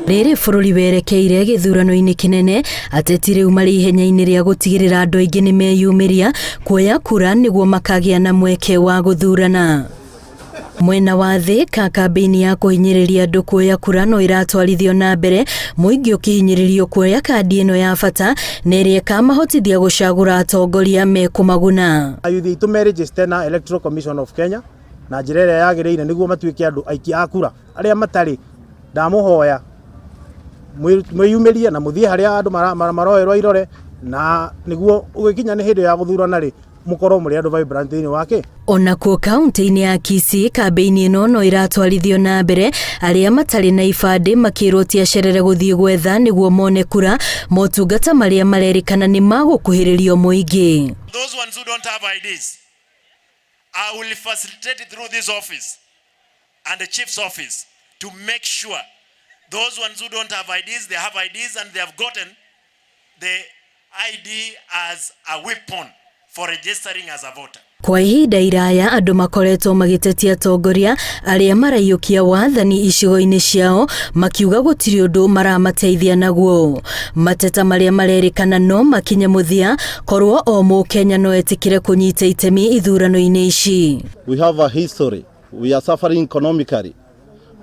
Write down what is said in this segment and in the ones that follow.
Rĩrĩ bũrũri werekeire gĩthurano-inĩ kĩnene, ateti rĩu marĩ ihenya-inĩ rĩa gũtigĩrĩra andũ aingĩ nĩ meyumĩria kuoya kura nĩguo makagĩa na mweke wa gũthurana. Mwena wa thĩ ka kambĩini ya kũhinyĩrĩria andũ kuoya kura no ĩratwarithio na mbere, mũingĩ ũkĩhinyĩrĩrio kuoya kandi ĩno ya bata na ĩrĩa ĩkamahotithia gũcagũra atongoria mekũmaguna. Ayuthi aitũ merĩnjĩcite na Electoral Commission of Kenya na njĩra ĩrĩa yagĩrĩire nĩguo matuĩke andũ aikia a kura. Arĩa matarĩ ndamũhoya mwĩyumĩrie na mũthiĩ harĩa andũ maroerwo irore na nĩguo ũgĩkinya nĩ hĩndĩ ya gũthurana rĩ, mũkorwo mũrĩ andũ vibrant thĩinĩ wa kĩ. Onakuo kauntĩ-inĩ ya Kisii kambĩini ĩno no ĩratwarithio na mbere, arĩa matarĩ na ibandĩ makĩrwo ti acerere gũthiĩ gwetha nĩguo mone kura, motungata marĩa marerĩkana nĩ magũkuhĩrĩrio mũingĩ. Those ones who don't have IDs, I will facilitate through this office and the chief's office to make sure those ones who don't have IDs, they have IDs and they have gotten the ID as a weapon for registering as a voter. Kwa ihinda iraya andũ makoretwo magĩtetia atongoria arĩa maraiyũkia wathani icigo-inĩ ciao makiuga gũtirĩ ũndũ maramateithia naguo. Mateta marĩa marerĩkana no makinye mũthia korwo o mũkenya no etĩkĩre kũnyita itemi ithurano-inĩ ici. We have a history. We are suffering economically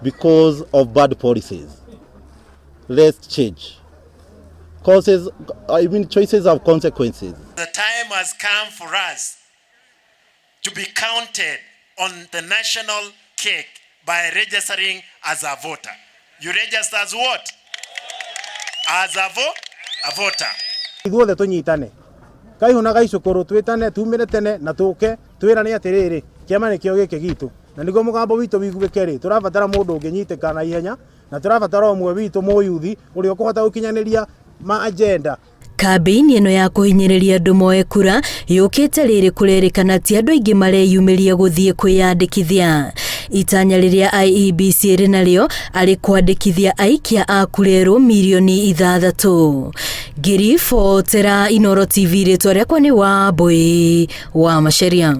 because of bad policies. Let's change. Causes, I mean, choices have consequences. The time has come for us to be counted on the national cake by registering as a voter. You register as what? As a, vo a voter. Ithuothe tũnyitane kaihũ na gaicũkũrũ twĩtane tumĩre tene na tũke twĩrane atĩrĩrĩ kĩama nĩkĩo gĩkĩ gitũ na nĩguo mũgambo witũ wiguĩke rĩ tũrabatara mũndũ ũngĩnyitĩka na ihenya na tũrabatara ũmwe witũ mũyuthi ũrĩa ũkũhota gũkinyanĩria ma agenda. Kambĩini ĩno ya kũhinyĩrĩria andũ moe kura yũkĩte rĩrĩ kũrerĩkana ti andũ aingĩ mareyumĩria gũthiĩ kwĩyandĩkithia. Itanya rĩrĩa IEBC ĩrĩ narĩo arĩ kwandĩkithia aikia a kura erũ mirioni ithathatũ. Ngĩribotera Inooro TV rĩtwa rĩakwa nĩ Wambũi wa Macharia.